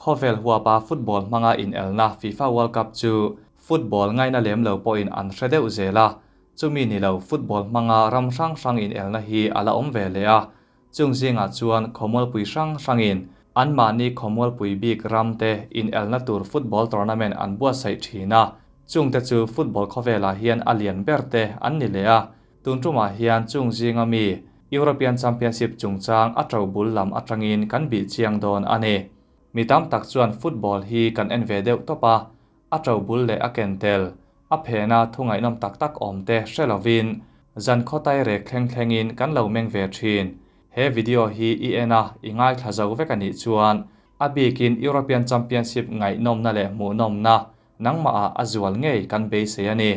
Khawvel huapa football hmanga inelna FIFA World Cup chu football ngaina lem lo pawhin an hre deuh zel a, chumi ni lo football hmanga ram hrang hrang inelna hi a la awm ve leh a, chung zingah chuan khawmualpui hrang hrangin anmahni khawmualpui bik ramte inelna tur football tournament an buatsaih thin a, chungte chu football khawvelah hian a lian ber te an ni leh a. Tun tumah hian chung zinga mi European Championship chungchang a to bul lam atangin kan bih chiang dawn a ni. Mi tam tak chuan football hi kan en ve deuh tawp a, a to bul leh a ken tel, a phena thu ngaihnawm tak tak awm te hre lovin zan khawtai rek thleng thlengin kan lo meng ve thin. He video hi i en a, i ngaithla zo vek a nih chuan a bikin European Championship ngaihnawmna leh hmuhnawmna nangmahah a zual ngei kan beisei a ni.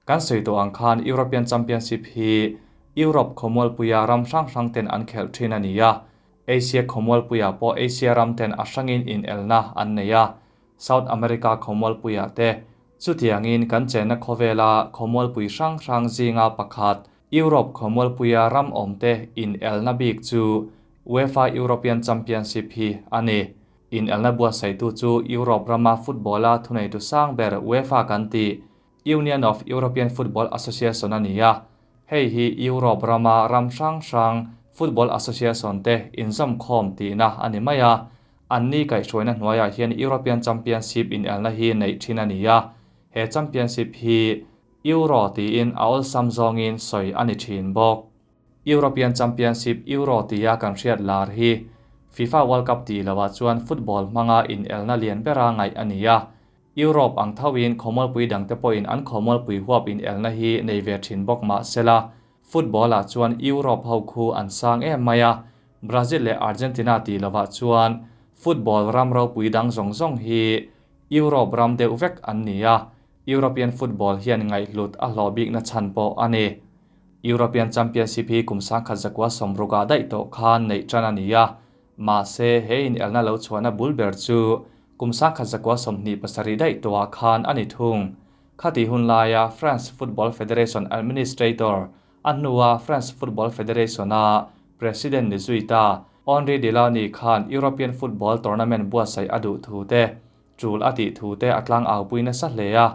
Kan sawi tawh ang khan European Championship hi Europe khawmualpuia ram hrang hrang ten an khelh thin a ni a, Asia khawmualpuiah pawh Asia ram ten a hrangin inelna an nei a, South America khawmualpuiah te. Chutiangin kan chenna khawvela khawmualpui hrang hrang zinga pakhat Europe khawmualpuia ram awmte inelna bik chu UEFA European Championship hi a ni. Inelna buatsaihtu chu Europe rama football-a thuneitu sang ber UEFA kan tih Union of European Football Association a ni a, hei hi Europe rama ram hrang hrang football association te inzawmkhawm tihna a ni mai a, anni kaihhruaina hnuaiah hian European Championship inelna hi neih thin a ni a, he championship hi Euro tiin a awlsam zawngin sawi a ni thin bawk. European Championship Euro tia kan hriat lar hi FIFA World Cup tih lohah chuan football hmanga inelna lian bera ngaih a ni a, Europe ang thoin khawmualpui dangte pawhin an khawmualpui huap inelna hi nei ve thin bawk mah sela, football-ah chuan Europe ho khu an sang em mai a, Brazil leh Argentina tih lovah chuan football ram ropui dang zawng zawng hi Europe ram deuh vek an ni a, European football hian ngaihhlut a hlawh bikna chhan pawh a ni. European Championship hi kum 1960-ah daih tawh khan neih tan a ni a, Mahse, he inelna lo chhuahna bul ber chu kum 1927 daih tawhah khan a ni thung. Khati hun laia France Football Federation Administrator, a hnua France Football Federation-a President ni zui ta, Henri Delaunay khan European Football Tournament buatsaih a duh thu te, tul a tih thu te a tlang aupui nasa hle a.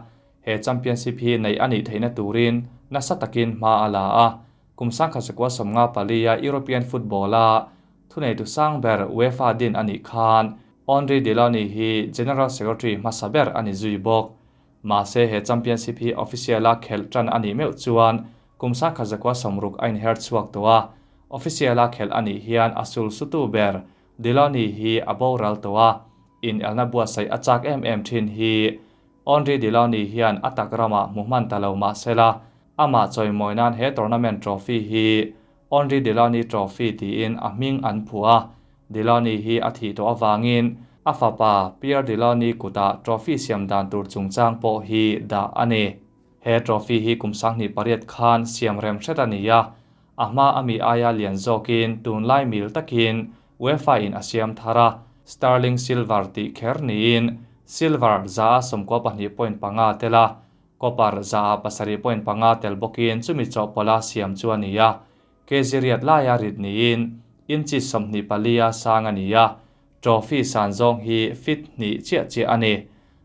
He championship hi neih a nih theihna turin nasa takin hma a la a. Kum 1954-a European Football-a Thuneitu sang ber UEFA din a nih khan Henri Delaunay hi General Secretary hmasa ber a ni zui bawk. Mahse he championship hi official-a khelh tan a nih meuh chuan kum 1960 a inher chhuak tawh a, official-a khelh a nih hian a sul sutu ber Delaunay hi a boral tawh a, inelna buatsaih a chak em em thin hi Henri Delaunay hian a tak ramah hmu hman ta lo mahsela amah chawimawi nan he tournament trophy hi Henri Delaunay Trophy tiin a hming an phuah a, Delaunay hi a thih tawh avangin a fapa Pierre Delaunay kutah trophy siam dan tur chungchang pawh hi dah a ni. He trophy hi kum 2008 khan siam rem hret a ni a, a hma a mi aia lian zawkin tunlai mil takin UEFA in a siam thar a, sterling silver tih kher niin silver 192.5 tel a, Copper 7.5 tel bawkin chumi chawhpawlha siam chu a ni a, kg riat laia rit niin inches 24 a sang a ni a, trophy san zawng hi feet hnih chiah chiah a ni.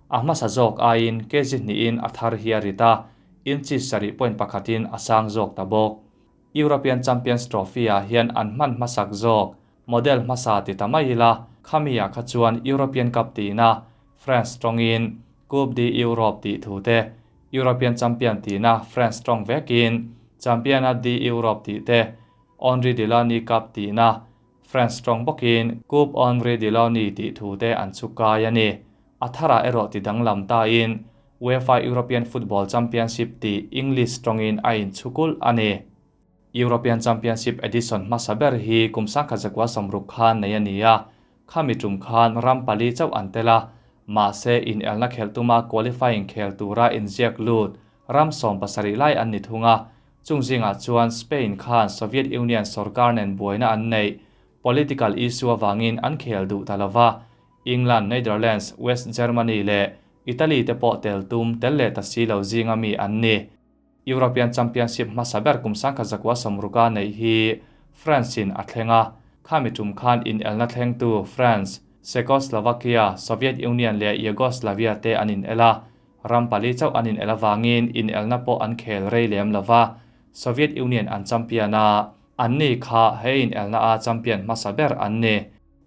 A hmasa zawk aiin kg hnihin a thar hi a rit a, inches 7.1 in a sang zawk ta bawk. European Champions Trophy-ah hian an hman hmasak zawk model hmasa ti ta mai ila, khami-ah kha chuan European Cup tihna France tawngin Coupe de Europe tih thu te, European Champion tihna France tawng vekin Championnat de Europe tih te, Henri Delaunay Cup tihna France tawng bawkin Coupe Henri Delaunay tih thu te an chhu kai a ni. A tharah erawh ti danglam tain UEFA European Football Championship tih English tawngin a inchhu kulh a ni. European Championship edition hmasa ber hi kum 1960 khan nei a ni a, khami tum khan ram pali chauh an tel a, mahse inelna khelh tuma qualifying khel tura inziak lut ram 17 lai an ni thung a, chung zingah chuan Spain khan Soviet Union sorkar nen buaina an neih political issue awangin an khel duh ta lova, England, Netherlands, West Germany leh Italy te pawh tel tum tel leh ta si lo zinga mi an ni. European Championship hmasa ber kum 1960 neih hi France in a thleng a, khami tum khan inelna thlengtu France, Czechoslovakia, Soviet Union leh Yugoslavia te an inel a, ram pali chauh an inel avangin inelna pawh an khel rei lem lo va, Soviet Union an champion a, anni kha he inelna a champion hmasa ber an ni.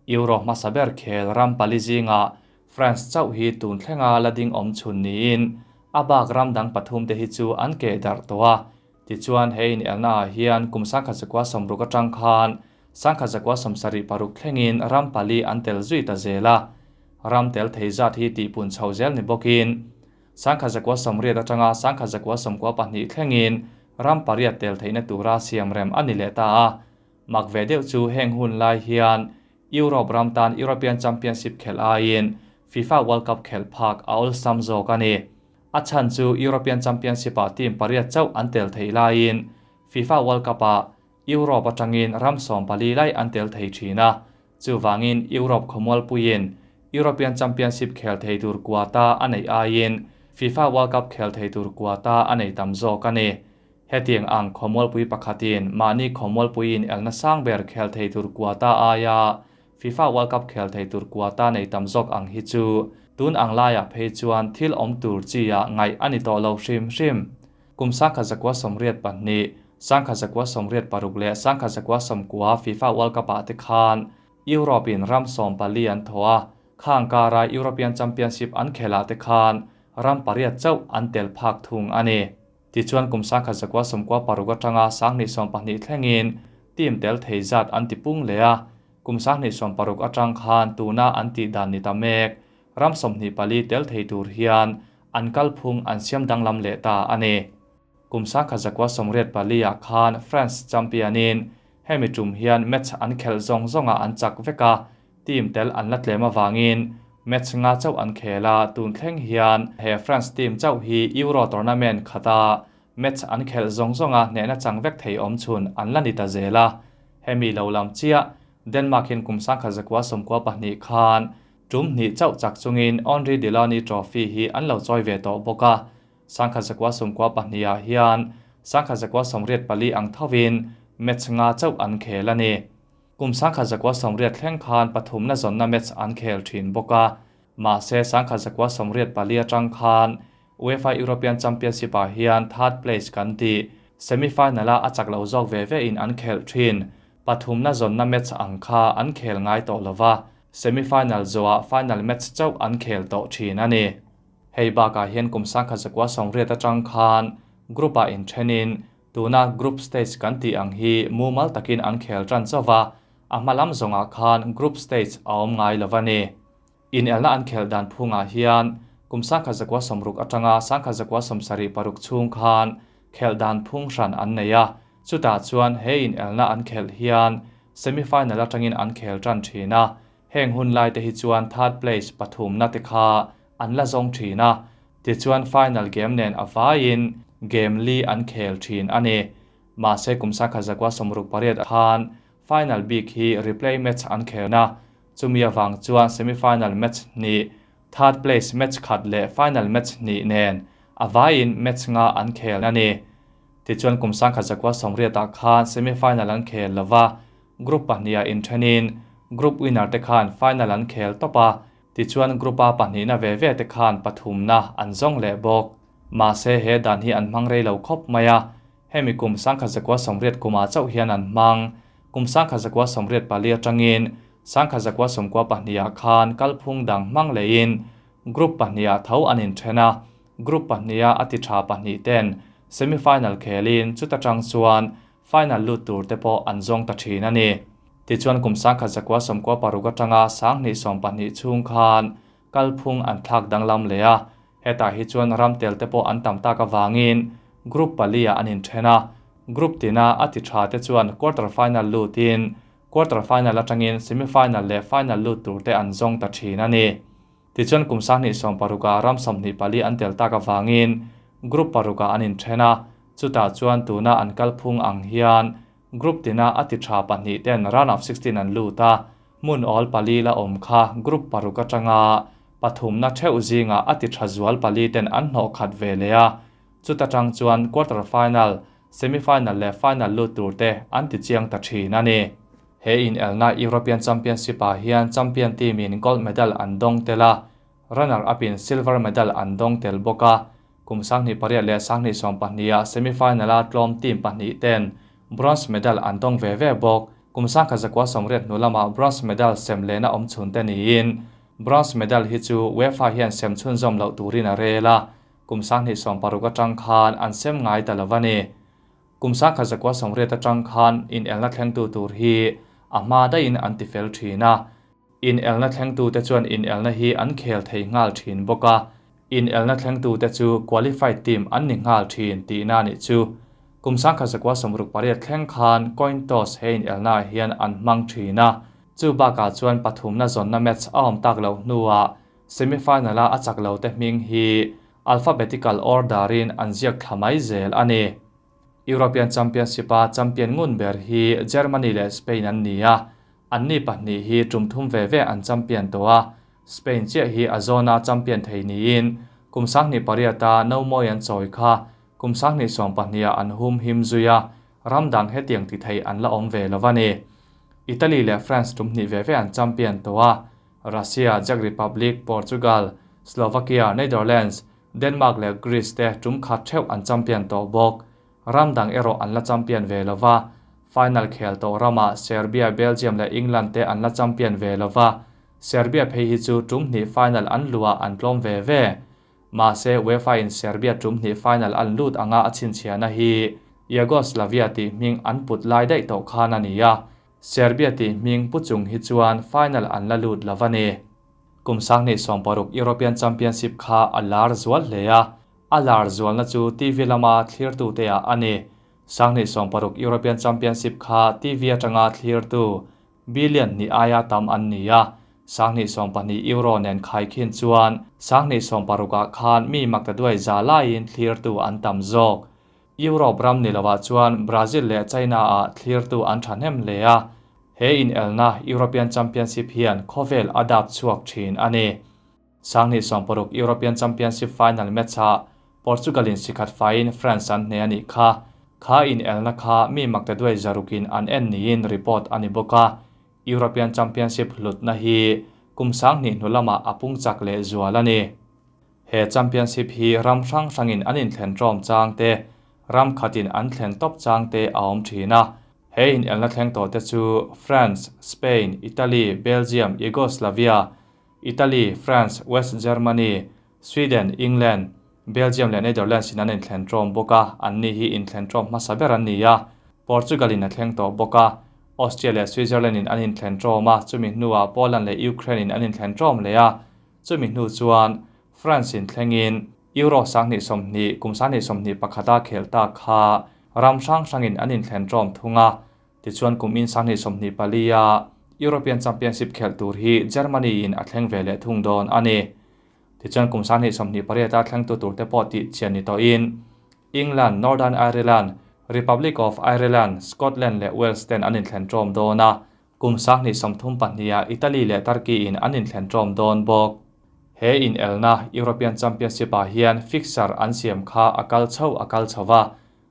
Euro hmasa ber khel ram pali zingah France chauh hi tun thlenga la ding awm chhun niin a bak ram dang pathum te hi chu an keh darh tawh a. Tichuan he inelna ah hian kum 1960 atang khan 1976 thlengin ram pali an tel zui ta zel a. Ram tel thei zat hi tihpun chho zel ni bawkin 1980 atanga 1992 thlengin ram pariat tel theihna tura siamrem a ni leh ta a. Mak ve deuh chu heng hun lai hian Europe ram tan European Championship khelh aiin FIFA World Cup khelh phak a awlsam zawk a ni. A chhan chu European Championship-ah team pariat chauh an tel theih laiin FIFA World Cup-ah Europe atangin ram 14 lai an tel thei thin a, chuvangin Europe khawmualpuiin European Championship khel thei tur quota a neih aiin FIFA World Cup khel thei tur quota a nei tam zawk a ni. Hetiang ang khawmualpui pakhatin mahni khawmualpuiin elna sang ber khel thei tur quota aia FIFA World Cup khel thei tur quota nei tam zawk ang hi chu tun ang laiah phei chuan thil awm tur chi ah ngaih a ni tawh lo hrim hrim. Kum 1982, 1986 leh 1990 FIFA World Cup ah te khan Europe in ram 14 an thaw a, khang kara European Championship an khelh ah te khan ram pariat chauh an tel phak thung a ni. Tichuan kum 1996 atanga 2022 thlengin team tel thei zat an ti pung leh a, kum 2026 atang khan tuna an tih dan ni ta mek ram 24 tel thei tur hian an kalphung an siam danglam leh ta a ni. Kum 1984 ah khan France championin hemi tum hian match an khelh zawng zawnga an chak vek a, team tel an la tlem awangin match nga chauh an khel a, tun thleng hian he France team chauh hi Euro tournament khata match an khelh zawng zawnga hnehna chang vek thei awm chhun an la ni ta zel a. Hemi lo lam chiah Denmark hian kum 1992 khan tum hnih chauh chak chungin Henri Delaunay Trophy hi an lo chawi ve tawh bawk a, 1992 ah hian 1984 ang thovin match nga chauh an khel a ni. Kum 1980 thleng khan pathumna zawnna match an khel thin bawk a, mahse 1984 atang khan UEFA European Championship ah hian third place kan ti semi-final a a chak lo zawk ve ve in an khel thin. Pathumna zawnna match ang kha an khel ngai tawh lova, semi-final zawah final match chauh an khel tawh thin a ni. Hei bakah hian kum 1980 atang khan group ah inthenin tuna group stage kan tih ang hi mumal takin an khel tan chauva, a hmalam zawngah khan group stage a awm ngai lova ni. Inelna an khel dan phungah hian kum 1960 atanga 1976 chhung khan khel dan phung hran an nei a, chutah chuan he inelna an khel hian semi-final atangin an khel tan thin a, heng hun lai te hi chuan third place pathumna te kha an la zawng thin a, tichuan final game nen a vaiin game li an khel thin a ni. Mahse kum 1968 khan final bik hi replay match an khel na, chumi awang chuan semi-final match ni third place match khat leh final match ni nen a vaiin match nga an khel a ni. Tichuan kum 1980 ah khan semi-final an khel lova, group pahnih inthenin group winner te khan final an khel tawp a, tichuan group a pahnih na ve ve te khan pathumna an zawng leh bawk. Mahse he dan hi an hmang rei lo khawp mai a, hemi kum 1980 kuma chauh hian an hmang. Kum 1984 atangin 1992 ah khan kalphung dang hmang lein group pahnih ah tho an inthen a, group pahnih a ati tha pahnih ten semi-final khelin chuta tang chuan final lut tur te pawh an zawng ta thin a ni. Tichuan kum 1996 atanga 2022 chhung khan kalphung an thlak danglam leh a, hetah hi chuan ram tel te pawh an tam tak awangin group pali ah an inthen a, group tina a ti tha te chuan quarter final lutin quarter final atangin semi-final leh final lut tur te an zawng ta thin a ni. Tichuan kum 2016 ah ram 24 an tel tak awangin group paruk ah an inthen a, chutah chuan tuna an kalphung ang hian group tina a ti tha pahnih ten round of 16 an lut a, hmun awl pali la awm kha group paruk atanga pathumna theuh zinga a ti tha zual pali ten an hnawh khat ve leh a, chuta tang chuan quarter final, semi-final leh final lut tur te an ti chiang ta thin a ni. He inelna European Championship-ah hian champion team-in gold medal an dawng tel a, runner-up-in silver medal an dawng tel bawk a. Kum 18 leh 20 20 ah semi-final-a tlawm team pahnihten bronze medal an dawng ve ve bawk. Kum 1980 hnu lama bronze medal sem lehna awm chhun te niin, bronze medal hi chu UEFA hian sem chhunzawm loh turin a rel a, kum 2060 atang khan an sem ngai ta lo a ni. Kum 1980 atang khan inelna thlengtu tur hi a hma daihin an ti fel thin a. Inelna thlengtute chuan inelna hi an khel thei nghal thin bawk a, inelna thlengtute chu qualified team an ni nghal thin tihna a nih chu. Kum 1968 thleng khan coin toss he inelnaah hian an hmang thin a, chu bakah chuan pathumna zawnna match a awm tak loh hnuah semi-final-a a chak lote hming hi alphabetical order-in an ziak thla mai zel a ni. European Championship-a champion ngun ber hi Germany leh Spain an ni a, anni pahnih hi tum thum ve ve an champion tawh a, Spain chiah hi a zawna champion thei niin kum 2008-a nomawi an chawi kha kum 2020-ah an hum him zui a, ram dang hetiang ti thei an la awm ve lo a ni. Italy leh France tum hnih ve ve an champion tawh a, Russia, Czech Republic, Portugal, Slovakia, Netherlands, Denmark leh Greece te tum khat theuh an champion tawh bawk. Ram dang erawh an la champion ve lo va. Final khel tawh ramah Serbia, Belgium leh England te an la champion ve lo va. Serbia phei hi chu tum hnih final an luhah an tlawm ve ve. Mahse UEFA in Serbia tum hnih final an lut anga a chhinchhiahna hi Yugoslavia tih hming an put lai daih tawh khan a ni a. Serbia tih hming pu chung hi chuan final an la lut lo a ni. Kum 2016 European Championship kha a lar zual hle a, a lar zualna chu TV lama thlirtute ah a ni. 2016 European Championship kha TV atanga thlirtu billion hnih aia tam an ni a, 2020 Euro nen khaikhin chuan 2016 ah khan mi maktaduai za laiin thlirtu an tam zawk. Europe ram ni lovah chuan Brazil leh China ah thlirtu an thahnem hle a, he inelna European Championship hian khawvel a dap chhuak thin a ni. 2016 European Championship final match-ah Portugal-in sikhat faiin France an hneh a nih kha. Kha inelna kha mi maktaduai zarukin an en niin report a ni bawk a. European Championship hlutna hi kum 2000 hnu lamah a pung chak leh zual a ni. He championship hi ram hrang hrangin an inthlen ṭawm chang te, ram khatin an thlen tawp chang te a awm ṭhin a. He inelna thleng tawh te chu France, Spain, Italy, Belgium, Yugoslavia, Italy, France, West Germany, Sweden, England, Belgium leh Netherlands in an inthlen ṭawm bawk a, anni hi inthlen ṭawm hmasa ber an ni a. Portugal in a thleng tawh bawk a, Austria leh Switzerland in an inthlen ṭawm a, chumi hnuah Poland leh Ukraine in an inthlen ṭawm leh a. Chumi hnu chuan France in thlengin Euro 2020 kum 2021 a khel tak kha ram hrang hrangin an inthlen ṭawm thung a. Tichuan kum in 2024 a European Championship khelh tur hi Germany in a thleng ve leh thung dawn a ni. Tichuan kum 2028 a thlengtu tur te pawh tih chian ni tawhin England, Northern Ireland, Republic of Ireland, Scotland leh Wales ten an inthlen ṭawm dawn a. Kum 2032 ah Italy leh Turkey in an inthlen ṭawm dawn bawk. He inelna European Championship ah hian fixture an siam kha a kal chho a kal chho va.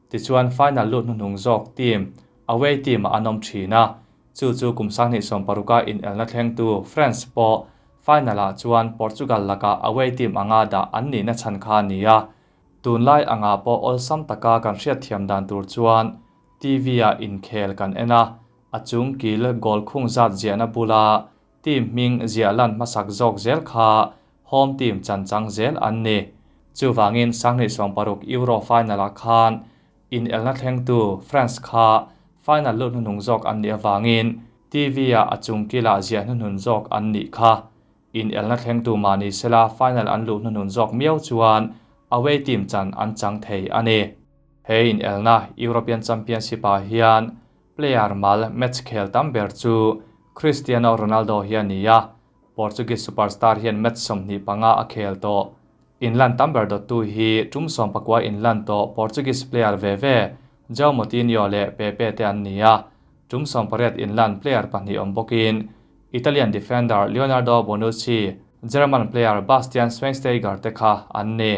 Tichuan final lut hnuhnung zawk team, away team ah an awm thin a. Chu chu kum 2016 a inelna thlengtu France pawh final ah chuan Portugal lakah away team anga dah an nihna chhan kha a ni a. Tunlai angah pawh awlsam taka kan hriatthiam dan tur chuan TV ah inkhel kan en a, a chung kil goal khung zat ziahna bula team hming ziah lan hmasak zawk zel kha home team chan chang zel an ni. Chuvangin 2016 Euro final ah khan inelna thlengtu France kha final lut hnuhnung zawk an nih avangin TV ah a chung kilah ziah hnuhnun zawk an nih kha. Inelna thlengtu mahni sela final an luh hnuhnun zawk miau chuan away team chan an chang thei a ni. He inelna European Championship ah hian player mal match khel tam ber chu Cristiano Ronaldo hi a ni a, Portuguese superstar hian match 25 a khel tawh. Inlan tam ber dawttu hi tum 19 inlan tawh Portuguese player ve ve João Moutinho leh Pepe te an ni a, tum 18 inlan player pahnih awm bawkin Italian defender Leonardo Bonucci, German player Bastian Schweinsteiger te kha an ni.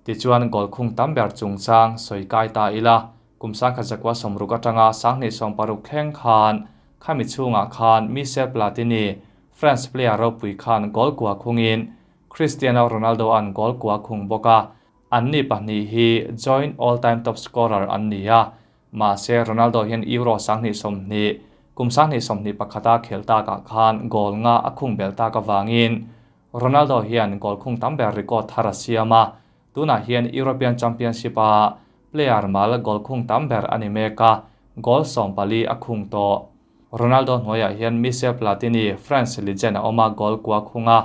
Tichuan goal khung tam ber chungchang sawi kai ta ila, kum 1960 atanga 2016 thleng khan Khami chhungah khan Michel Platini, France player ropui khan goal kua khungin Cristiano Ronaldo-a'n goal kua khung bawk a, anni pahnih hi joint all-time top scorer an ni a. Mahse, Ronaldo hian Euro 2020, kum 2021-a khel takah khan goal nga a khung belh tak avangin Ronaldo hian goal khung tam ber record thar a siam a, tunah hian European Championship-a player mal goal khung tam ber a ni mek a, goal 14 a khung tawh. Ronaldo hnuaiah hian Michel Platini, France legend a awm a, goal kua khung a,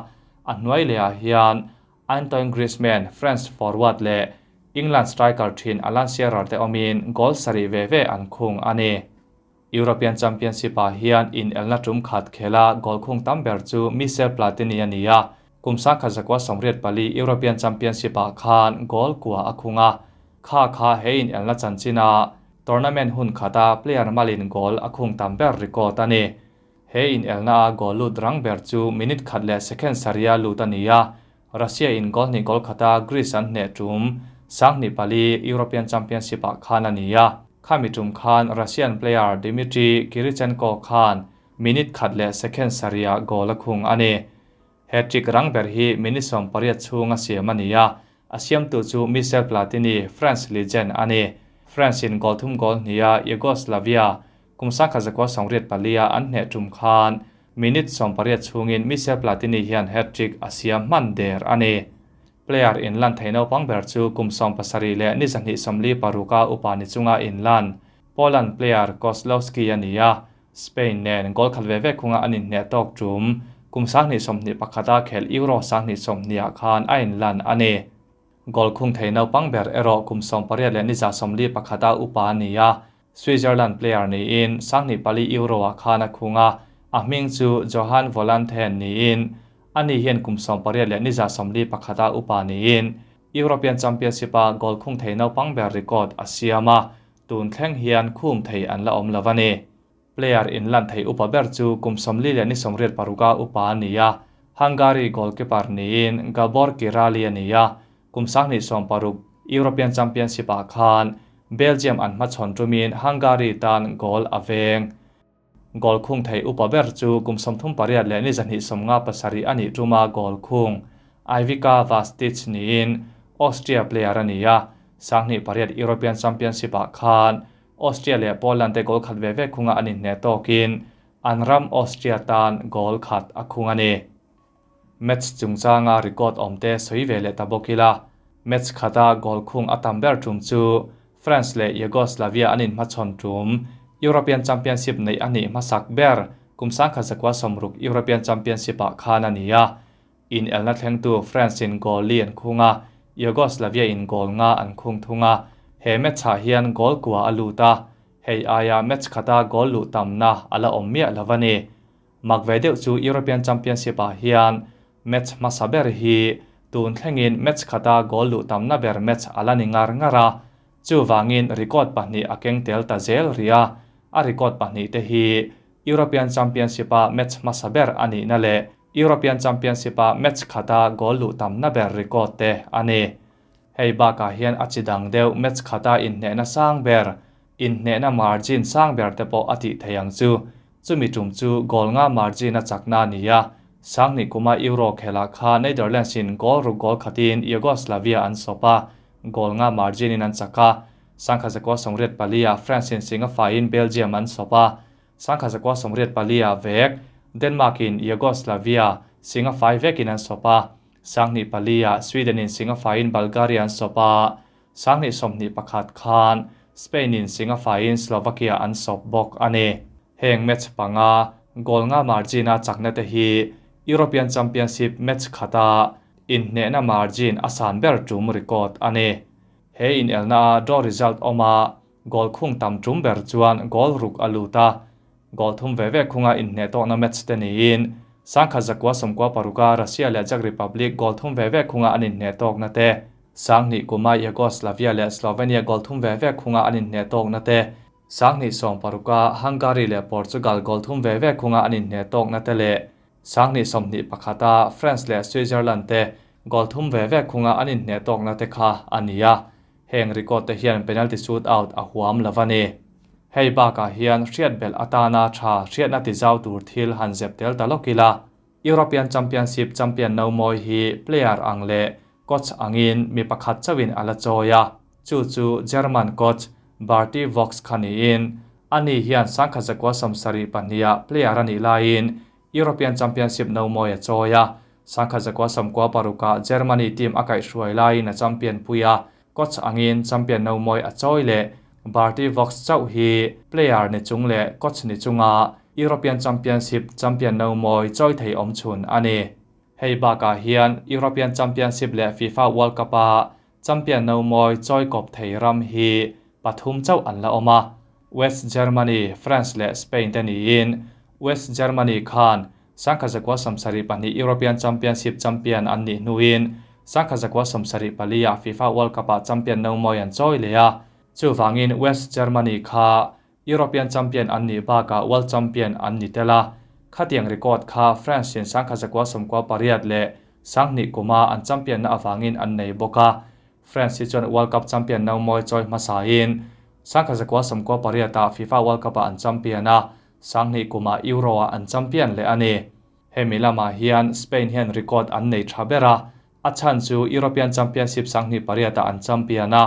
a hnuai lehah hian Antoine Griezmann, France forward leh England striker thin Alan Shearer te awmin goal sarih ve ve an khung a ni. European Championship-ah hian inelna tum khat khela goal khung tam ber chu Michel Platini a ni a, kum 1984 European Championship-ah khan goal kua a khung a. Kha kha he inelna chanchina tournament hun khata player malin goal a khung tam ber record a ni. He inelna a goal lut rang ber chu minute khat leh second saria lut a ni a, Russia in goal hnih goal khata Greece an hneh tum 2004 European Championship-ah khan a ni a. Khami tum khan Russian player Dmitry Kirichenko khan minute khat leh second saria goal a khung a ni. Hat-trick rang ber hi minute 18 chhung a siam a ni a, a siamtu chu Michel Platini, France legend a ni. France in goal thum goal hniha Yugoslavia kum 1984 an hneh tum khan minute 18 chhungin Michel Platini hian hat-trick a siam hman der a ni. Player in lan thei naupang ber chu kum 70 leh ni 246 upa ni chunga in lan Poland player Kozlowski a ni a, Spain nen goal khat ve ve khunga an inhneh tawk tum kum 2021 a khel Euro 2020 khan a in lan a ni. Goal khung thei naupang ber erawh kum 18 leh ni 141 a upa a ni a, Switzerland player niin 2004 Euro ah khan a khung a, a hming chu Johan Volanthen niin ani hian kum 18 leh ni 141 a upa niin European Championship a goal khung thei naupang ber record a siam a, tun thleng hian khum thei an la awm lo a ni. Player in lan thei upa ber chu kum 40 leh ni 86 upa a ni a, Hungary goalkeeper niin Gabor Kirali a ni a, kum 2006 European Championship ah khan Belgium an hmachhawn tumin Hungary tan goal a veng. Goal khung thei upa ber chu kum 38 leh ni 257 a nih tuma goal khung Ivica Vastic niin Austria player a ni a, 2008 European Championship ah khan Austria leh Poland te goal khat ve ve khunga an inhneh tawkin an ram Austria tan goal khat a khung a ni. Match chungchanga record awm te sawi ve leh ta bawk ila. Match khata goal khung a tam ber tum chu France leh Yugoslavia an inhmachhawn tum European Championship neih a nih hmasak ber kum 1960 European Championship ah khan a ni a. In elna thlengtu France in goal li an khung a, Yugoslavia in goal nga an khung thung a, he match ah hian goal kua a lut a, hei aia match khata goal luh tamna a la awm miah lo a ni. Mak ve deuh chu European Championship ah hian match hmasa ber hi tun thlengin match khata goal luh tamna ber match a la ni ngar ngar a, chuwangin record pahnih a keng tel ta zel ria, a record pahnih te hi European Championship a match hmasa ber a nihna leh European Championship a match khata goal luh tamna ber record te a ni. Hei bakah hian a chi dang deuh match khata inhnehna sang ber, inhnehna margin sang ber te pawh a tih thei ang chu. Chumi tum chu goal nga margin a chakna a ni a, 2000 kuma Euro khelah kha Netherlands in goal ruk goal khatin Yugoslavia an sawp a, goal nga margin in an chak a. 1984 ah France in Singapore in Belgium an sawp a, 1984 ah vek Denmark in Yugoslavia Singapore vekin an sawp a, 2004 ah Sweden in Singapore in Bulgaria an sawp a, 2021 khan Spain in Singapore in Slovakia an sawp bawk a ni. Heng match panga goal nga margin a chakna te hi European Championship match khata inhnehna margin a san ber tum record a ni. He in elna a draw result awma goal khung tam tum ber chuan goal ruk a lut a, goal thum ve ve khunga inhneh tawhna match te niin 1996 Russia leh Czech Republic goal thum ve ve khunga an inhneh tawkna te, 2000 kuma Yugoslavia leh Slovenia goal thum ve ve khunga an inhneh tawkna te, 2016 Hungary leh Portugal goal thum ve ve khunga an inhneh tawkna te leh 2021 France leh Switzerland te goal thum ve ve khunga an inhneh tawkna te kha a ni a. Heng record te hian penalty shootout a huam lo a ni. Hei bakah hian hriat belh atana tha hriatna tizau tur thil han zep tel ta lawk ila. European Championship champion no mawi hi player ang leh coach angin mi pakhat chauhin a la chawi a, chu chu German coach Berti Vogts kha niin ani hian 1972 ah player a nih laiin European Championship no mawi a chawi a, 1996 ah Germany team a kaihhruai laiin a champion pui a, coach angin champion no mawi a chawi leh. Berti Vogts chauh hi player ni chung leh coach ni chunga European Championship champion no mawi chawi thei awm chhun a ni. Hei bakah hian European Championship leh FIFA World Cup-a champion no mawi chawi kawp thei ram hi pathum chauh an la awm a, West Germany, France leh Spain te niin West Germany khan 1972 European Championship champion an nih hnuin 1974 ah FIFA World Cup-ah champion no mawi an chawi leh a, chuvangin West Germany kha European champion an nih bakah World champion an ni tel a, khatiang record kha France in 1998 leh 2000 kuma an champion na avangin an nei bawk a, France hi chuan World Cup champion no mawi chawi hmasain 1998 ah FIFA World Cup ah an champion a, 2000 kuma Euro ah an champion leh a ni. Hemi lamah hian Spain hian record an nei tha ber a, a chhan chu European Championship 2008 ah an champion a,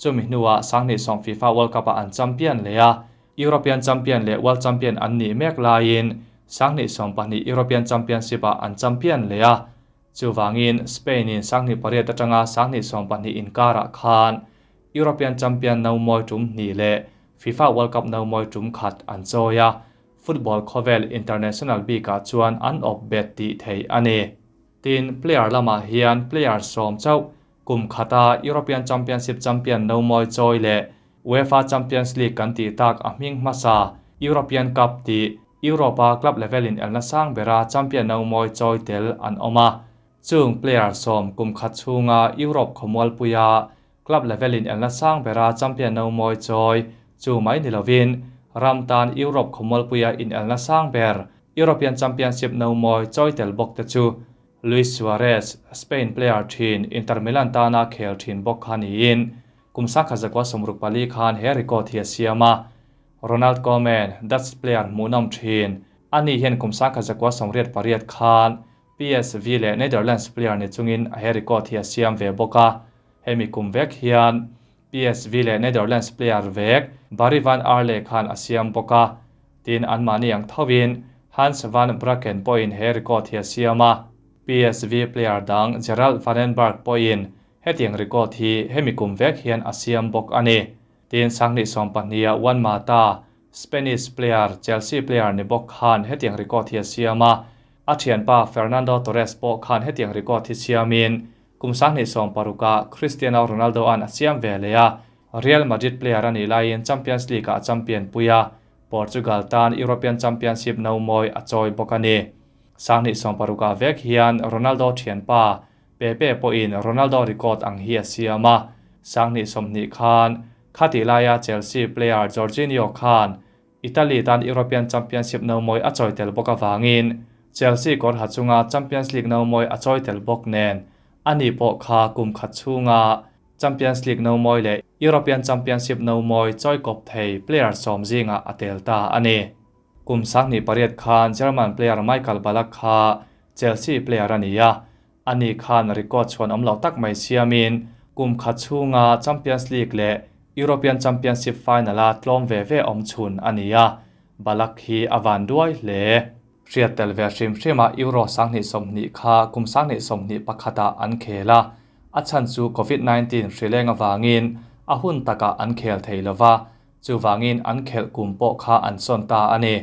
chumi hnuah 2010 FIFA World Cup ah an champion leh a, European champion leh World champion an nih mek laiin 2012 European Championship ah an champion leh a, chuvangin Spain in 2008 atanga 2012 inkarah khan European champion no mawi tum hnih leh FIFA World Cup no mawi tum khat an chawi a, football khawvel international bikah chuan an awp bet tih theih a ni. Tin, player lamah hian player 10 chauh kum khata European Championship champion no mawi chawi leh UEFA Champions League kan tih tak a hming hmasa European Cup tih Europa club level in elna sang bera champion no mawi chawi tel an awm a, chung player 10 kum khat chhunga Europe khawmual puia club level in elna sang bera champion no mawi chawi chu mai ni lovin ram tan Europe khawmual puia in elna sang ber European Championship no mawi chawi tel bawk te chu Luis Suarez, Spain player thin Inter Milan tana khel thin bawk kha niin kum 1964 khan he record hi a siam a. Ronald Koeman, Dutch player hmuhnawm thin ani hian kum 1988 khan PSV leh Netherlands player ni chungin a he record hi a siam ve bawk a, hemi kum vek hian PSV leh Netherlands player vek Barry van Aerle khan a siam bawk a, tin anmahni ang thovin Hans van Braken pawhin he record hi a siam a, PSV player dang Gerald Vanenburg pawhin hetiang record hi hemi kum vek hian a siam bawk a ni. Tin 2012 ah Juan Mata, Spanish player Chelsea player ni bawk khan hetiang record hi a siam a, a thianpa Fernando Torres pawh khan hetiang record hi siamin kum 2016 ah Cristiano Ronaldo an a siam ve leh a, Real Madrid player ani laiin Champions League ah champion puia Portugal tan European Championship no mawi a chawi bawk a ni. 2016 ah vek hian Ronaldo thianpa Pepe pawhin Ronaldo record ang hi a siam a, 2020 khan khati laia Chelsea player Jorginho khan Italy tan European Championship no mawi a chawi tel bawk awangin Chelsea kawr ha chunga Champions League no mawi a chawi tel bawk nen ani pawh kha kum khat chhunga Champions League no mawi leh European Championship no mawi chawi kawp thei player 10 zinga a tel ta a ni. Kum 2008 khan German player Michael Ballack kha Chelsea player ani a, ani khan record chuan awm lo tak mai siamin kum khat chhunga Champions League leh European Championship final a tlawm ve ve awm chhun ani a, Ballack hi a van duai hle. Hriat tel ve hrim hrima Euro 2020 kha kum 2021 ah an khel a, a chhan chu COVID-19 hrileng awangin a hun takah an khel thei lova, chuwangin an khelh kum pawh kha an sawn ta a ni.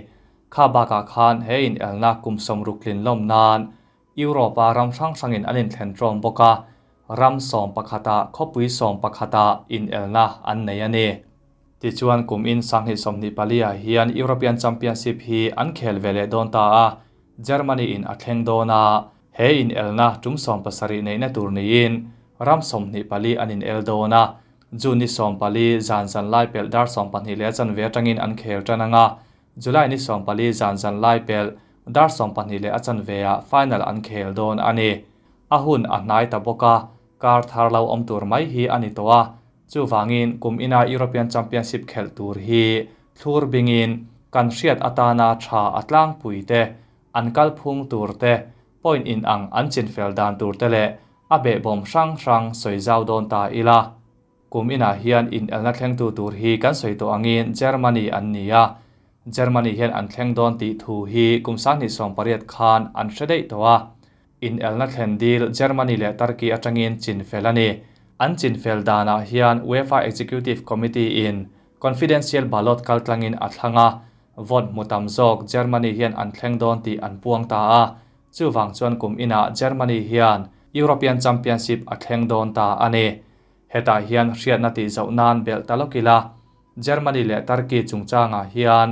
Kha bakah khan he in elna kum 60 tlin lawm nan Europa ram hrang hrangin an inthlen ṭawm bawk a, ram 11 ah khawpui 11 ah in elna an nei a ni. Tichuan kum in 2024 ah hian European Championship hi an khel ve leh dawn ta a, Germany in a thleng dawn a, he in elna tum 17 neihna tur niin ram 24 an in el dawn a, June ni 14 zan zan lai pel dar 12 leh chanve atangin an khel tan anga, July ni 14 zan zan lai pel dar 12 leh a chanve ah final an khel dawn a ni. A hun a hnai ta bawk a, kar thar lo awm tur mai hi a ni tawh a, chuwangin kum ina European Championship khelh tur hi Thlur bingin kan hriat atana tha a tlangpui te, an kalphung tur te, point inang an chinfel dan tur te leh a behbawm hrang hrang sawi zau dawn ta ila. Kum inah hian inelna thlengtu tur hi kan sawi tawh angin Germany an ni a, Germany hian an thleng dawn tih thu hi kum 2018 khan an hre daih tawh a. Inelna thlen dil Germany leh Turkey atangin chinfel a ni. An chinfel danah hian UEFA Executive Committee in confidential ballot kaltlangin a thlang a, vote hmu tam zawk Germany hian an thleng dawn tih an puang ta a. Chuvang chuan kum inah Germany hian European Championship a thleng dawn ta a ni. Hetah hian hriatna tih zoh nan belh ta lawk ila, Germany leh Turkey chungchangah hian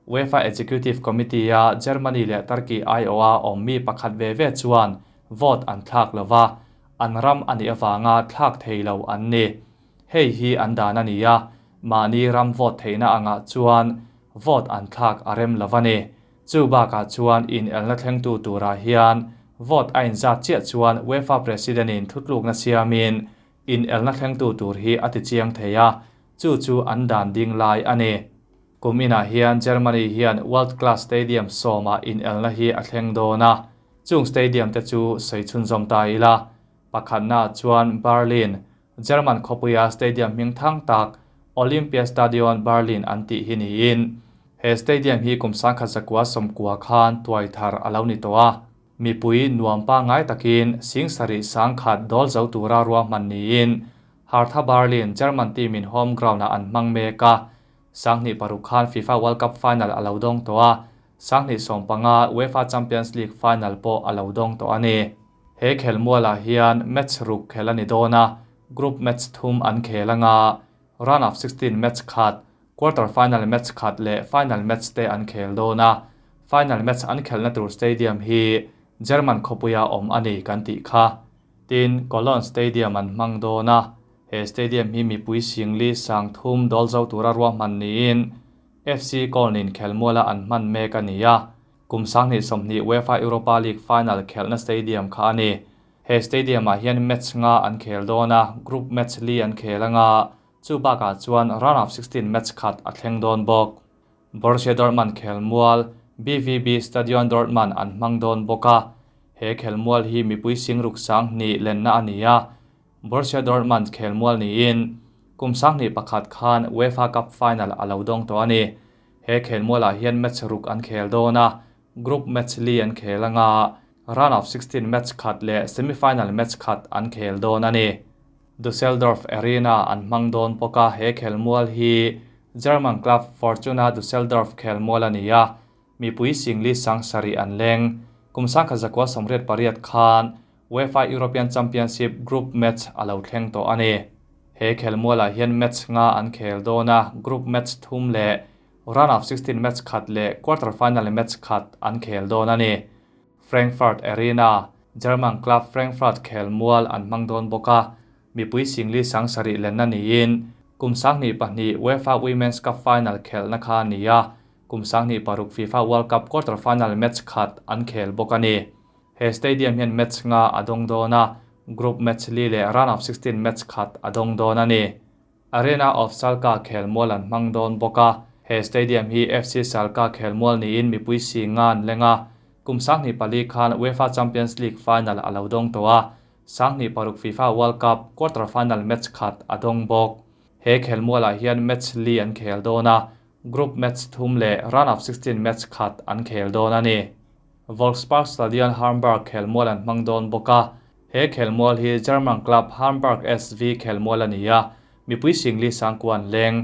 UEFA Executive Committee-a Germany leh Turkey aiawha awm mi pakhat ve ve chuan vote an thlak lo va, an ram a nih avanga thlak thei lo an ni. Hei hi an dan a ni a, mahni ram vote theihna angah chuan vote an thlak a rem lo a ni. Chu bakah chuan inelna thlengtu turah hian vote a inzat chiah chuan UEFA President-in thutlukna siamin inelna thlengtu tur hi a tichiang thei a, chu chu an dan ding lai a ni. Kum inah hian Germany hian World Class Stadium sawmah inelna hi a thleng dawn a, chung stadium te chu sawi chhunzawm ta ila. Pakhatnaah chuan Berlin, German khawpuia stadium hming thang tak Olympiastadion Berlin an tih hi niin, he stadium hi kum 1990 khan tuai thar a lo ni tawh a. Mipui nuam pangngai takin 71,000 dawl zo tura ruahman niin Hertha Berlin, German team in home ground-ah an hmang mek a. 2006 khan FIFA World Cup final a lo dawng tawh a, 2015 UEFA Champions League final pawh a lo dawng tawh a ni. He khelmualah hian match ruk khel a ni dawn a, group match thum an khel anga, round of 16 match khat, quarter final match khat leh final match te an khel dawn a. Final match an khelna tur stadium hi German khawpuia awm a ni kan tih kha. Tin, Cologne Stadium an hmang dawn a, he stadium hi mipui 43,000 dawl zo tura ruahman niin FC Köln-in khelmuala an hman mek a ni a. Kum 2020 UEFA Europa League final khelhna stadium kha a ni. He stadium-ah hian match nga an khel dawn a, group match li an khel anga, chu bakah chuan round of 16 match khat a thleng dawn bawk. Borussia Dortmund khelmual BVB Stadion Dortmund an hmang dawn bawk a, he khelmual hi mipui 62,000 lenna a ni a. Borussia Dortmund khelmual niin kum 2001 khan UEFA Cup final a lo dawng tawh a ni. He khelmualah hian match ruk an khel dawn a, group match li an khel anga, round of 16 match khat leh semi-final match khat an khel dawn a ni. Dusseldorf Arena an hmang dawn bawk a, he khelmual hi German club Fortuna Dusseldorf khelmual a ni a, mipui 47,000 an leng. Kum 1988 khan UEFA European Championship group match a lo thleng tawh a ni. He khelmualah hian match nga an khel dawn a, group match thum leh round of 16 match khat leh quarter final match khat an khel dawn a ni. Frankfurt Arena, German club Frankfurt khelmual an hmang dawn bawk a, mipui 47,000 lenna niin kum 2002 UEFA Women's Cup final khelhna kha a ni a, kum 2006 FIFA World Cup quarter final match khat an khel bawk a ni. He stadium hian match nga a dawng dawn a, group match li leh round of 16 match khat a dawng dawn a ni. Arena of Schalke khelmual an hmang dawn bawk a, he stadium hi FC Schalke khelmual niin mipui 9,000 an leng a, kum 2004 khan UEFA Champions League final a lo dawng tawh a, 2006 FIFA World Cup quarter final match khat a dawng bawk. He khelmualah hian match li an khel dawn a, group match thum leh round of 16 match khat an khel dawn a ni. Volksparkstadion Hamburg khelmual an hmang dawn bawk a, he khelmual hi German club Hamburg SV khelmual a ni a, mipui 49,000 an leng.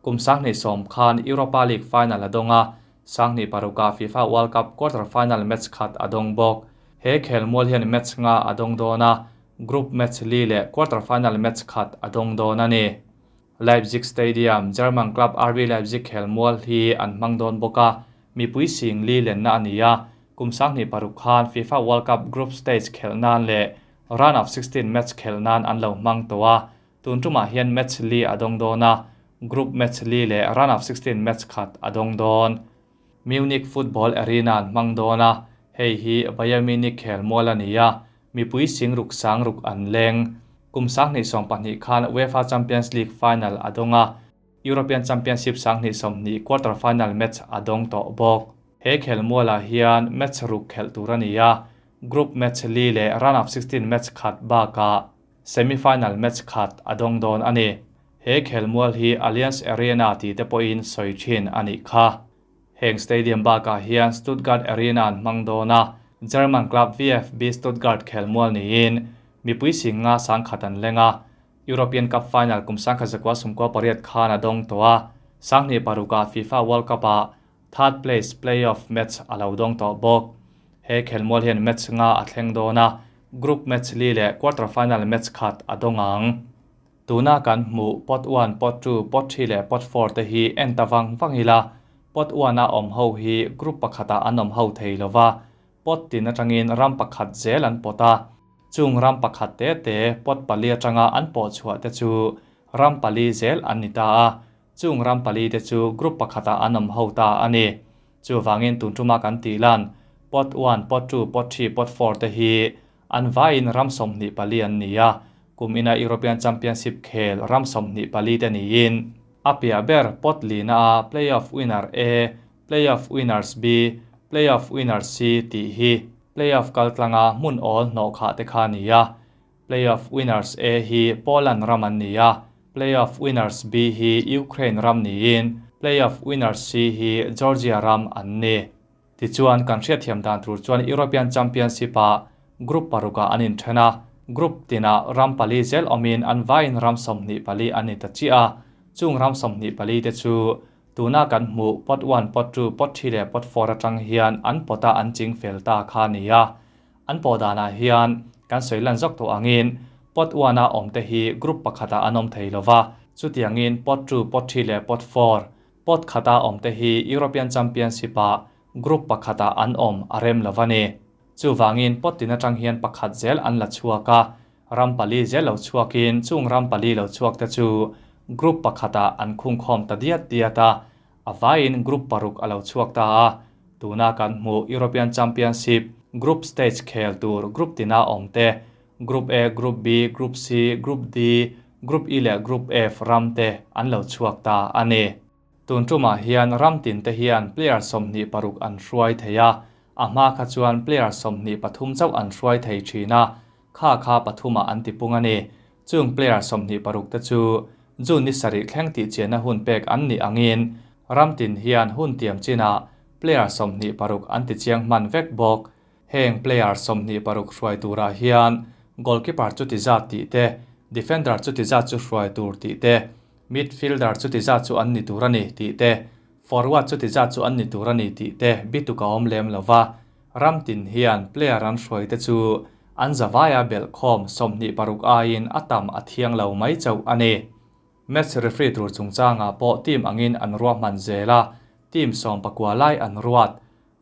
Kum 2010 khan Europa League final a dawng a, 2006 FIFA World Cup quarter final match khat a dawng bawk. He khelmual hian match nga a dawng dawn a, group match li leh quarter final match khat a dawng dawn a ni. Leipzig Stadium, German club RB Leipzig khelmual hi an hmang dawn bawk a, mipui 4,000 lenna a ni a, kum 2006 khan FIFA World Cup group stage khelh nan leh round of 16 match khelh nan an lo hmang tawh a, tun tumah hian match li a dawng dawn a, group match li leh round of 16 match khat a dawng dawn. Munich Football Arena an hmang dawn a, hei hi Bayern Munich khelmual a ni a, mipui 6,600 an leng. Kum 2022 khan UEFA Champions League final a dawng a. European Championship 2020 quarter-final match a dawng tawh bawk. He khelmualah hian match ruk khelh tur a ni a, group match li leh round of 16 match khat bakah semi-final match khat a dawng dawn a ni. He khelmual hi Allianz Arena tih te pawhin sawi thin a nih kha. Heng stadium bakah hian Stuttgart Arena an hmang dawn a, German club VfB Stuttgart khelmual niin mipui singa sangkhat an leng a, European Cup final kum 1998 khan a dawng tawh a, 2006ah FIFA World Cup-ah third place play-off match a lo dawng tawh bawk. He khelmual hian match nga a thleng dawn a, group match li leh quarter final match khat a dawng ang. Tuna kan hmuh pot one, pot two, pot three leh pot four te hi en ta vang vang ila, pot one a awm ho hi group pakhatah an awm ho thei lo va, pot tin atangin ram pakhat zel an pawt a, chung ram pakhat te te pot pali atanga an pawh chhuah te chu ram pali zel an ni ta a, chung ram pali te chu group pakhatah an awm ho ta a ni. Chuvangin tun tuma kan tih lan pot one, pot two, pot three, pot four te hi an vaiin ram 24 an ni a, kum ina European Championship khel ram 24 te niin a piah ber pot lina a playoff winner A, playoff winners B, playoff winners C tih hi playoff kaltlanga hmun awl hnawh khah te kha a ni a. Playoff winners A hi Poland ram an ni a, playoff winners B hi Ukraine ram niin playoff winners C hi Georgia ram an ni. Tichuan, kan hriatthiam dan tur chuan European Championship-ah group parukah an inthen a, group tinah ram pali zel awmin an vaiin ram 24 an ni ta chiah a, chung ram 24 te chu tuna kan hmuh pot one, pot two, pot three leh pot four atang hian an pawta an ching fel ta kha a ni a. An pawh danah hian kan sawi lan zawk tawh angin pot one a awmte hi group pakhatah an awm thei lova, chutiangin pot two, pot three leh pot four, pot khata awmte hi European Championship-ah group pakhatah an awm a rem lo a ni. Chuvangin pot tin atang hian pakhat zel an la chhuak a, ram pali zel lo chhuakin chung ram pali lo chhuak te chu group pakhatah an khungkhawm ta diat diat a, A vaiin group paruk a lo chhuak ta a, tuna kan hmuh European Championship group stage khel tur group tina awm te, Group A, Group B, Group C, Group D, Group E leh Group F ram te an lo chhuak ta a ni. Tun tumah hian ram tin te hian player 26 an hruai thei a, a hma kha chuan player 23 chauh an hruai thei thin a, kha kha pathumah an tipung a ni. Chung player 26 te chu June ni sarih thleng tih chianna hun pek an nih angin ram tin hian hun tiam chinah player 26 an ti chiang hman vek bawk. Heng player 26 hruai turah hian goalkeeper chu ti zat tih te, defender chu ti zat chu hruai tur tih te, midfielder chu ti zat chu an ni tur a ni tih te, forward chu ti zat chu an ni tur a ni tih te bituk a awm lem lova. Ram tin hian player an hruai te chu an zavaia belhkhawm 26 aiin a tam a thiang lo mai chauh a ni. Match referee tur chungchangah pawh team angin an ruahman zel a, team 19 lai an ruat.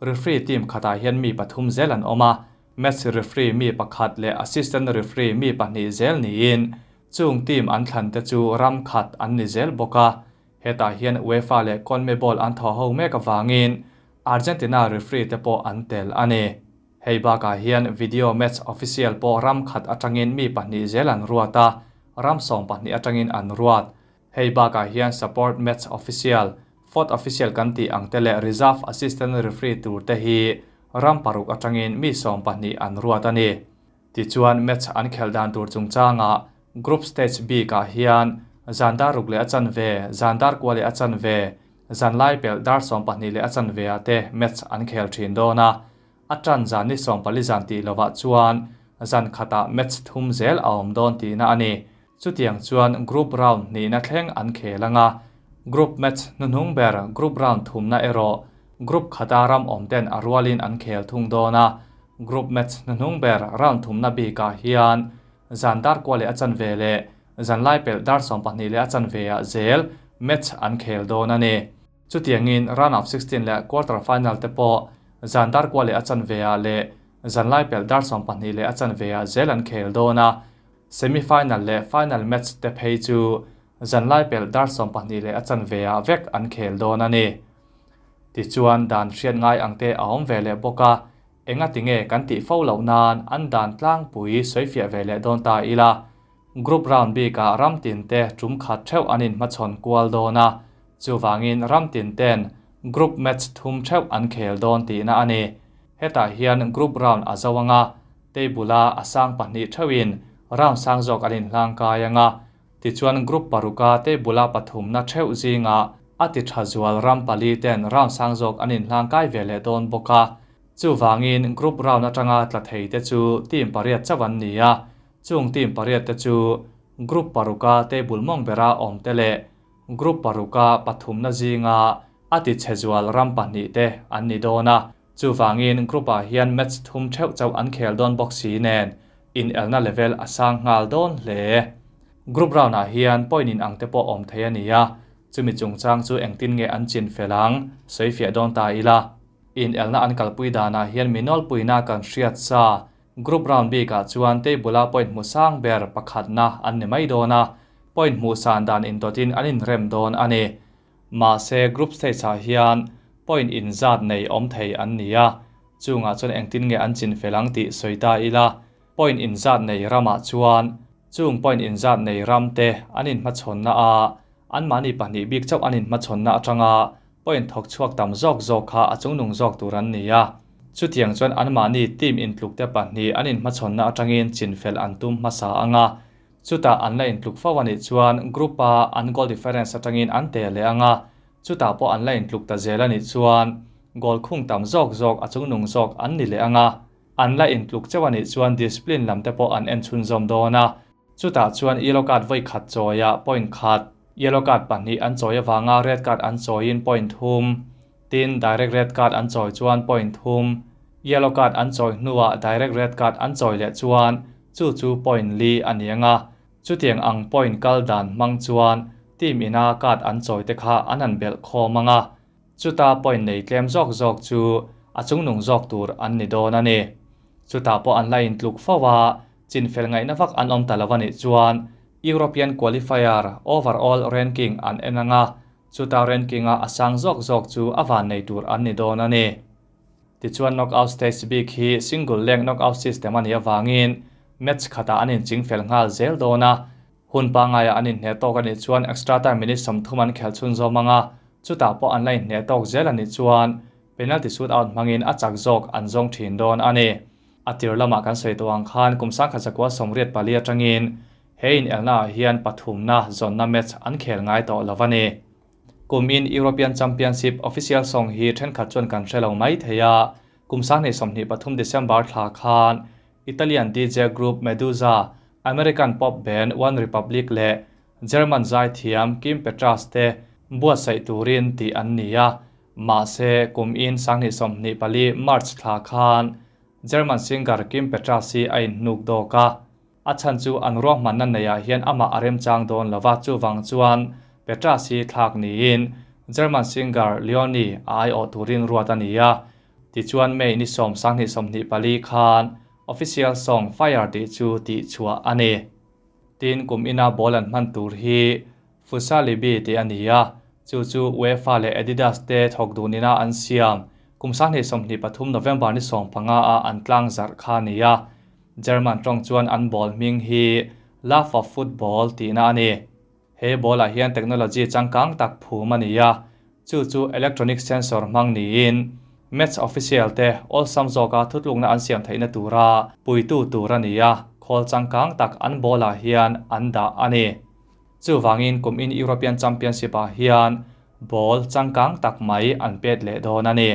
Referee team khatah hian mi pathum zel an awm a, match referee mi pakhat leh assistant referee mi pahnih zel niin chung team an thlan te chu ram khat an ni zel bawk a. Hetah hian UEFA leh CONMEBOL an thaw ho mek avangin Argentina referee te pawh an tel a ni. Hei bakah hian video match official pawh ram khat atangin mi pahnih zel an ruat a, ram 12 atangin an ruat. Hei bakah hian support match official, fourth official kan tih ang te leh reserve assistant referee tur te hi ram paruk atangin mi 12 an ruat a ni. Tichuan match an khel dan tur chungchangah group stage bikah hian zan dar ruk leh a chanve, zan dar kua leh a chanve, zan lai pelh dar 12 leh a chanve ah te match an khel thin dawn a. A tan zan ni 14 zan tih lovah chuan zan khatah match thum zel a awm dawn tihna a ni. Chutiang chuan group round hnihna thleng an khel anga, group match hnuhnung ber group round thumna erawh group khata ram awm ten a rualin an khel thung dawn a. Group match hnuhnung ber round thumna bikah hian zan dar kua leh a chanve leh zan lai pelh dar 12 leh a chanve ah zel match an khel dawn a ni. Chutiangin round of 16 leh quarter final te pawh zan dar kua leh a chanve ah leh zan lai pelh dar 12 leh a chanve ah zel an khel dawn a. Semi-final leh final match te phei chu zan lai pelh dar 12 leh a chanve ah vek an khel dawn a ni. Tichuan dan hriat ngai ang te a awm ve leh bawk a, enga tinge kan tih fo loh nan an dan tlangpui sawifiah ve leh dawn ta ila. Group round bikah ram tinte tum khat theuh an inhmachhawn kual dawn a, chuvangin ram tinten group match thum theuh an khel dawn tihna a ni. Hetah hian group round a zo anga, table-a a sang pahnih theuhin round sang zawk an inhlangkai anga, tichuan group paruka table-a pathumna theuh zingah a ti tha zual ram pali ten round sang zawk an inhlangkai ve leh dawn bawk a. Chuvangin group round atanga tla thei te chu team pariat chauh an ni a, Chung team pariat te chu Group paruka table mawng bera awm te leh Group paruka pathumna zinga a ti chhe zual ram pahnih te an ni dawn a. Chuvangin group ah hian match thum theuh chauh an khel dawn bawk si nen inelna level a sang nghal dawn hle. Group round ah hian point in ang te pawh awm thei a ni a, chumi chungchang chu engtin nge an chin fel ang sawifiah dawn ta ila. Inelna an kalpui danah hian mi nawlpuina kan hriat sa Group round bikah chuan table-a point hmu sang ber pakhatna an ni mai dawn a, point hmuh san dan indawtin an inrem dawn a ni. Mahse, group stage-ah hian point inzat nei awm thei an ni a, chungah chuan engtin nge an chin fel ang tih sawi ta ila, point inzat nei ramah chuan chung point inzat nei ramte an inhmachhawnna a, anmahni pahnih bik chauh an inhmachhawnna atanga point thawk chhuak tam zawk zawk kha a chungnung zawk tur an ni a. Chutiang chuan anmahni team intluk te pahnih an inhmachhawnna atangin chinfel an tum hmasa ang a. Chutah an la intluk fo a nih chuan group a an goal difference atangin an teh leh ang a. Chutah pawh an la intluk ta zel a nih chuan goal khung tam zawk zawk a chungnung zawk an ni leh ang a. An la intluk chauh a nih chuan discipline lam te pawh an en chhunzawm dawn a. Chutah chuan yellow card vawi khat chawiah point khat, yellow card pahnih an chawi avanga red card an chawiin point thum, tin direct red card an chawi chuan point thum, yellow card an chawi hnuah direct red card an chawi leh chuan chu chu point li a ni ang a. Chutiang ang point kal dan hmang chuan team ina card an chawi te kha an han belh khawm ang a. Chuta point nei tlem zawk zawk chu a chungnung zawk tur an ni dawn a ni. Chutah pawh an la intluk fo a, chinfel ngaihna vak an awm ta lo a nih chuan European qualifier overall ranking an en ang a, chuta ranking-a a sang zawk zawk chu a van nei tur an ni dawn a ni. Tichuan knockout stage bik hi single leg knockout system a nih avangin match khatah an inchingfel nghal zel dawn a, Hun pangaiah an inhneh tawk a nih chuan extra time minute 30 an khelh chhunzawm ang a, chutah pawh an la inhneh tawk zel a nih chuan penalty shoot out hmangin a chak zawk an zawng thin dawn a ni. A tir lamah kan sawi tawh ang khan kum 1984 atangin he inelna ah hian pathumna zawnna match an khel ngai tawh lo a ni. Kumin European Championship official song hi thenkhat chuan kan hre lo mai thei a, kum 2023 December thla khan Italian DJ group Meduza, American pop band One Republic leh German zaithiam Kim Petras te buatsaih turin tih an ni a. Mahse, kum in 2024 March thla khan German singer Kim Petras hi a inhnuk dawk a. A chhan chu an ruahmanna neiah hian amah a remchang dawn lo va, chuvang chuan Petras hi thlak niin German singer Leonie a aiawh turin ruat a ni a. Tichuan May ni sawm 2024 khan official song Fire tih chu tih chhuah a ni. Tin, kum ina ball an hman tur hi Futsal Libi tih a ni a, chu chu UEFA leh Adidas te thawk dunina an siam kum 2023 November ni 15 ah an tlang zarh kha a ni a. German tawng chuan an ball hming hi Love of Football tihna a ni. He ball ah hian technology changkang tak phum a ni a, chu chu electronic sensor hmang niin match official te awlsam zawka thutlukna an siam theihna tura puitu tur a ni a, khawl changkang tak an ball ah hian an dah a ni. Chuvangin kum in European Championship ah hian ball changkang tak mai an pet leh dawn a ni.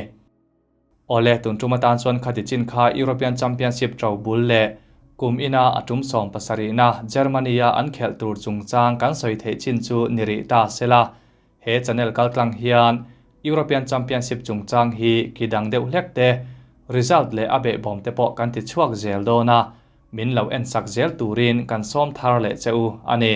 Awle, tun tum atan chuan khati chin kha European Championship to bul leh kum ina a tum 17na Germany-a an khelh tur chungchang kan sawi theih chin chu ni rih ta sela. He channel kaltlang hian European Championship chungchang hi ki dang deuh hlek te, result leh a behbawm te pawh kan ti chhuak zel dawn a, min lo en sak zel turin kan sawm thar leh che u a ni.